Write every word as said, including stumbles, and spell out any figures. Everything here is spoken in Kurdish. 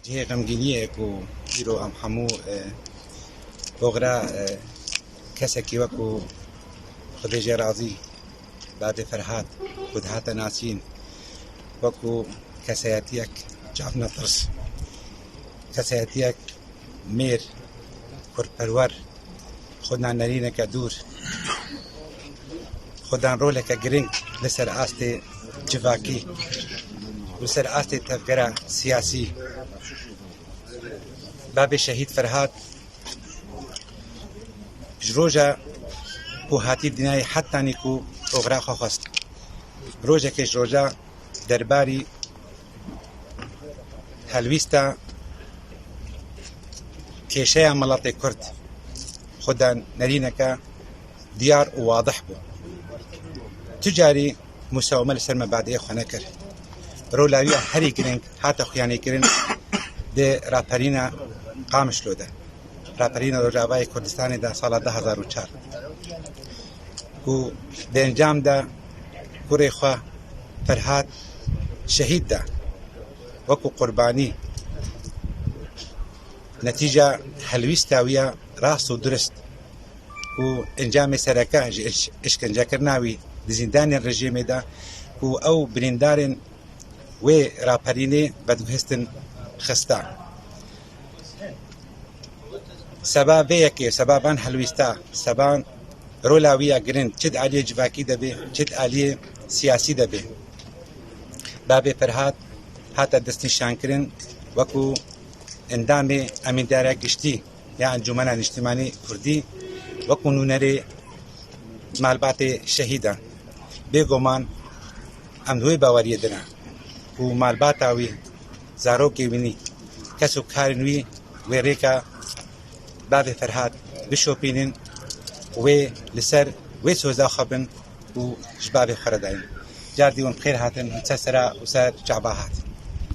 Cihê xemgîniyê ku îro em hemû, e, oxira, e, kesekî wekû Xwedê jê razî, Bavê Ferhat, ku dihate nasîn wekû kesayetiyek çavnetirs, kesayetiyek mêr, kurperwer, xwe dan nerîneke dûr, xwe dan roleke giring li ser astê civakî, li ser astê tevgera siyasî. Bavê Şehîd Ferhat ji roja ku hatî dinyayê hetanî ku oxira xwe xwest. Rojekê ji roja derbarî helwîsta kêşeya miletê Kurd xwe dan nerîneke diyar û wadih bû. Tu carî musaweme li ser mebadeyê xwe nekir. Rola wî ya herî giring hate xuyanîkirin di raperîna Qamişlo de, raperîna Rojavayê Kurdistanê de sala du hezar û çar, ku di encam de kurê xwe Ferhat şehîd da wekû qurbanî. Netîca helwîsta wî ya rast û durist û encamê sereke ji iş-, işkencekirina wî di zîndanên rejîmê de ku ew birîndarên wê raperînê vediguhestin xista. Seba vê yekê, seba van helwîsta, seba rola wî ya girin, çi di aliyê civakî de bê, çi di aliyê siyasî de bê. Bavê Ferhat hate destnîşankirin wekû endamê emîndara giştî ya Encûmena Niştimanî Kurdî, wekû nûnerê malbatê şehîdan. Bêguman em di wê baweriyê de ne ku malbata wî, zarokê wînî, kes û karên wî wê rêka bavê Ferhat bişopînin û wê li ser wê soza xwe bin û ji bavê xwe re dayîn. Car dî hûn bi xêr hatin, ser sera û ser çava hatin.